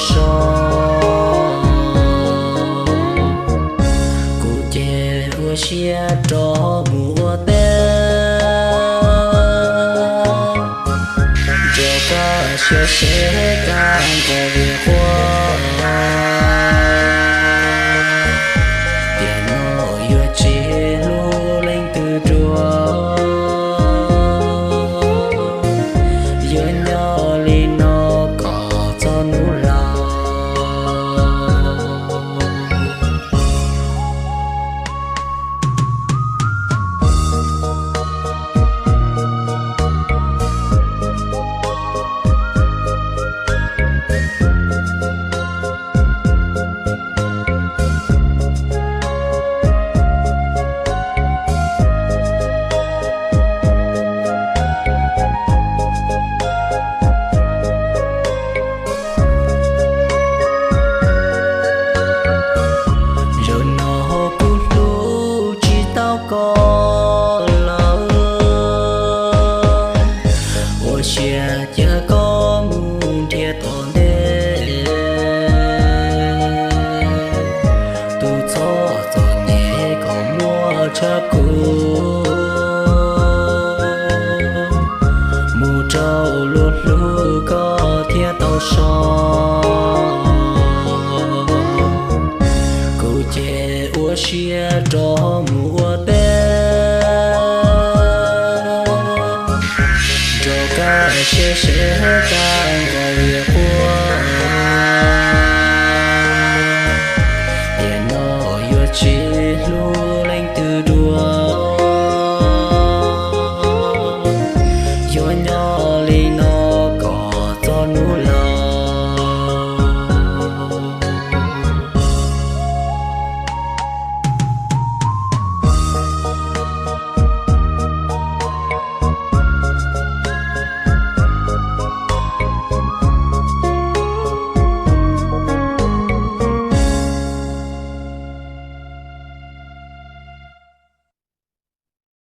so. Kuv ces ua siab rov mus ua teb, rov koj siab seb kab nkaus vim qhua. Tiam no yuav tsis hlub leej twg dua, yuav nyob li no kom txog hnub laus. Zaum no kuv hlub tsis tau koj lawm, ua siab cia koj mus nrhiav tom ntej. Tus txom txom nyem kom muab tshaj kuv, mus rau luag hlub koj thiaj tau so. Kuv ces ua siab rov mus ua teb, rov koj siab seb kab nkaus vim